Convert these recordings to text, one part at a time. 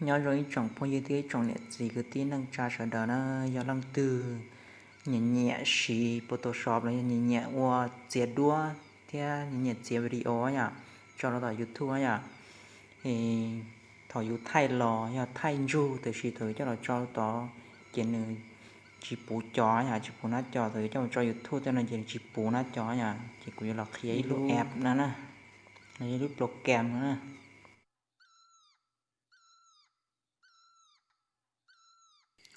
Nyob zoo ib tsoom phooj ywg thiab ib tsoom niam txiv kwv tij neej tsa sawv daws na, yog leej twg nyiam nyiam siv Photoshop los yog nyiam nyiam ua txiav duab thiab nyiam nyiam txiav video yom, tso rau tom YouTube yom, thaum yus thaij los yog thaij ntsug tiam sis thaum yus coj los tso tod ces nws tsis puv cov yom, tsis puv nab cov, thaum yus coj mus tso YouTube tej no ces nws tsis puv nab cov yom, ces kuv yuav los qhia ib lub app no na, ib lub program no na.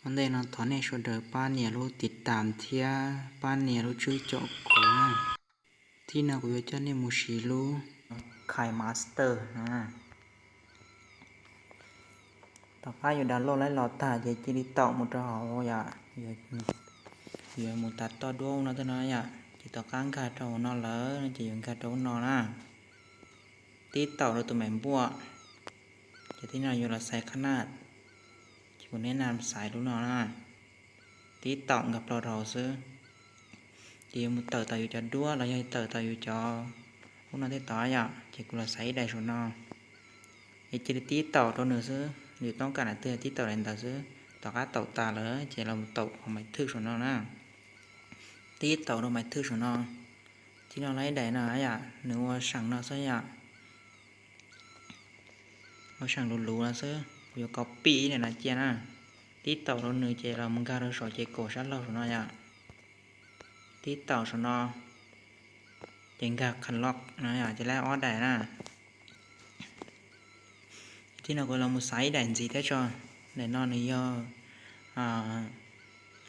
Ua ntej no thov nej sawv daws pab nias lub tiv tam thiab pab nias lub tswb com kuv na. Tib no kuv yuav coj nej mus siv lub KineMaster no. Tom qab yus download laib los tag ces cia li taum mus rau hauv yom, yuav mus tas toj duab no tej no yom, ces tom qab nkag rau hauv no lawm no ces yuav nkag rau hauv no na. Tib taum rau tus maim npuaj, ces tib no yuav los xaiv qhab naj, ces kuv neb na xaiv lub no na. Tib taum nkag plaws rau hauv xwb, ces yuav mus tawm tau yus cov duab los yog tawm tau yus cov lub no tej tod yom, ces kuv los xaiv ib daim saum no. Es cia li tib taum rau nws xwb, yus toob kam daim twg tib taum daim ntawd xwb. Tom qab taum tas lawm ces los mus taum qhov maim thwj saum no na. Tib taum rau maim thwj saum no, tib no laib ib daim no yom, nws ua seem no xwb yom. Ua seem luv luv no xwb, kuv yuav copy ib daim no cia na. Tib taum rau nws ces los mus nkag rau saum ces kaum sab laug saum no yom. Tib taum saum no, ces nkag Unlock no yom, ces laib ob daim na. Tib no kuv los mus xaiv ib daim ntxiv thiab tso. Daim no nws yog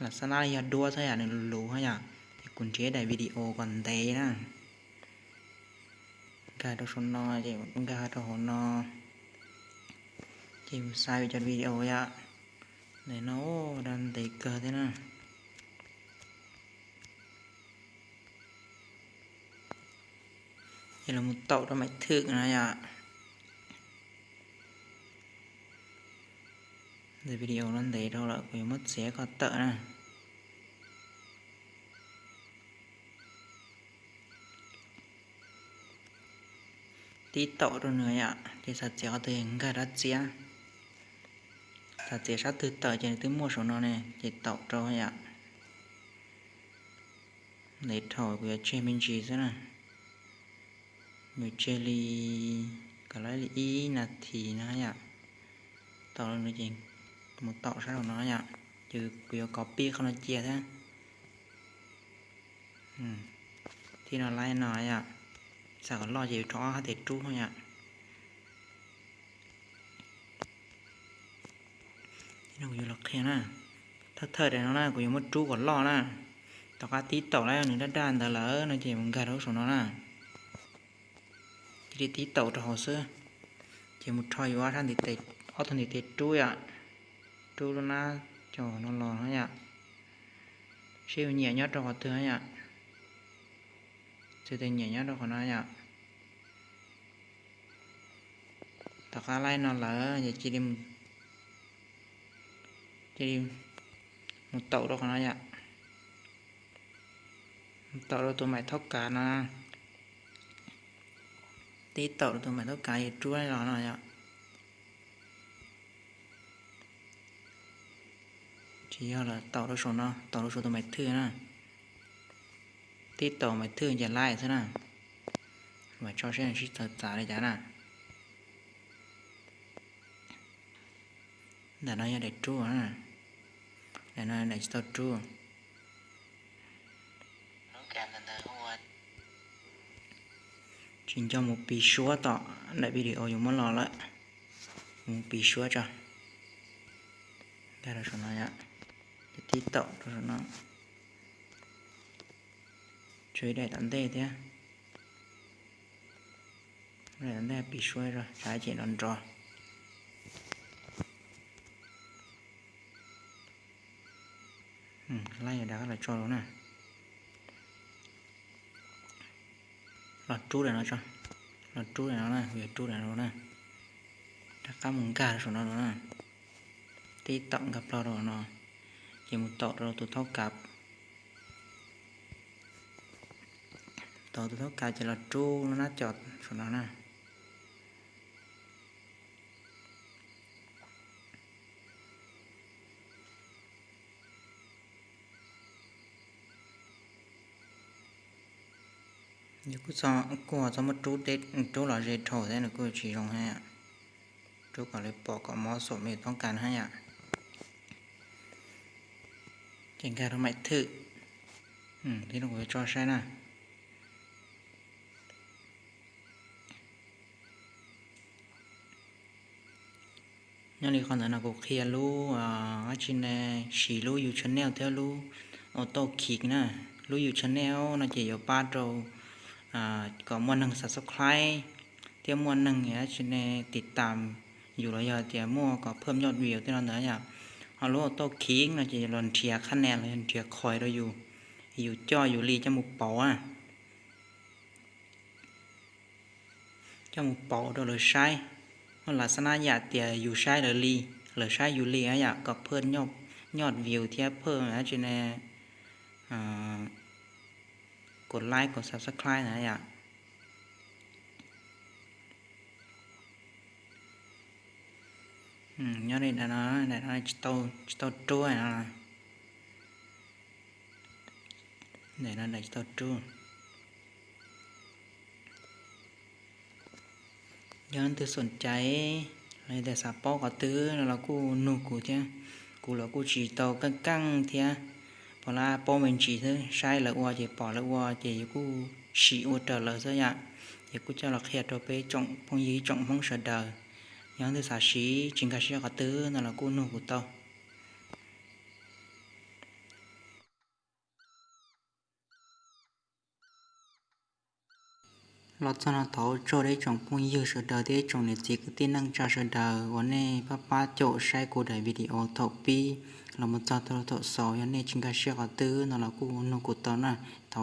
lam xab nab yog duab xwb yom, nws luv luv yom, ces kuv nrhiav daim video kom ntev na. Nkag rau saum no, ces nkag rau hauv no, ces mus xaiv cov video yom. Daim no dab ntev kawg thiab na. Ces los mus taum rau maim thwj no yom. Video no ntev dhau lawm, kuv yuav muab txiav kom tawm na. Tib taum rau nws yom, ces xav txiav qhov twg nkag rov txiav. Xav txiav sab twg tawm ces nws twb muaj saum no ne, ces taum rau yom. Ntev dhau, kuv yuav tseg me ntsis xwb na. Yuav tseg li kom laib li ib nas this no yom. Taum rau nws ces mus taum sab saum no yom, ces kuv yuav copy qhov no cia thiab. Tib no laib no yom, xav kom loj ces yuav rho ob hab tes rub yom. Tib no kuv yuav los qhia na, thawj thawj daim no na kuv yuav muab rub kom loj na. Tom qab tib taum laib nws daj daj ntawd lawm no ces mus nkag rau saum no na. Cia li tib taum rau hauv xwb, ces mus rho yus ob tug ntiv tes rub yom, rub lub nab cov no los no yom. Seb yus nyiam nyob rau qhov twg yom, txhais tes nyiam nyob rau qhov no yom. Tom qab laib no lawm ces cia li mus taum rau qhov no yom. Mus taum rau tus maim thaub kav no, tib taum rau tus maim thaub kav es rub los no yom. Tsis yog lawm, taum rau saum no, taum rau saum tus maim thwj na. Tib taum maim thwj ces laib xwb na. Mam tso seb nws sib txawv txav li cas na. Ntawm no yog daim rub na, daim no daim tsis tau rub. Tsis nco mus piv suab tom daim video yuav muab los lawm. Mus piv suab tso. Nkag rau saum no yom, ces tib taum rau saum no. Tshuav ib daim tom ntej thiab. Daim tom ntej piv suab tso, tsam ces nrov nrov. Laib yuav rov qab los tso rau na. Los rub daim no tso. Los rub daim no na, kuv yuav rub daim no rau na. Rov qab mus nkag rau saum no rau na. Tib taum nkag plaws rau no, ces mus taum rau tus thaub kav. Taum tus thaub kav ces los rub lub nab cov saum no na. Kuj, kuj txhob muab rub, rub los ze dhau thiab nws kuj tsis zoo thiab yom. Rub kom lawv pom kom mob xom me toob kas thiab yom. Ces nkag rau maim thwm, tib no kuv yuav tso saib na. Nyob li qhov ntawd no kuv qhia lub, dab tsi ne, siv lub YouTube channel thiab lub auto kick na. Lub YouTube channel no ces yuav pab rau kom muaj neeg subscribe thiab muaj neeg dab tsi ne tiv tam yus los yog tias muaj kom phwj nyoj view tej no ntawd yom. Ho lub auto kick no ces los nrhiav qhab nas los yog nrhiav qhais rau yus, yus coj yus li coj mus pauv a, coj mus pauv rau lawv saib. Muaj lam xab nab yam tias yus saib lawv li, lawv saib yus li yom, kom phwj nyoj view thiab phwj dab tsi ne, kom like kom subscribe na yom. Nyob li ntawm no, tsis tau rub no, ntawm no tsis tau rub. Yog leej twg xoom cai los yog tias xav paub qhov twg no los kuj nug kuv thiab. Kuv los kuj tsis tau keej keej thiab, pom lab paub me ntsis xwb, saib lawv ua ces pom lawv ua ces yus kuj sim ua raws lawv xwb yom. Ces kuj coj los qhia rau peb tsoom phooj ywg tsoom Hmoob sawv daws. Yog leej twg xav siv tsis nkag siab qhov twg no los kuj nug kuv tau. Los txog no thov ua tsaug rau ib tsoom phooj ywg sawv daws thiab ib tsoom niam txiv kwv tij neej tsa sawv daws uas nej pab pab caum saib kuv daim video thaum pib los mus txog thaum xaus. Yog nej tsis nkag siab qhov twg no los kuj nug kuv tau na. Thov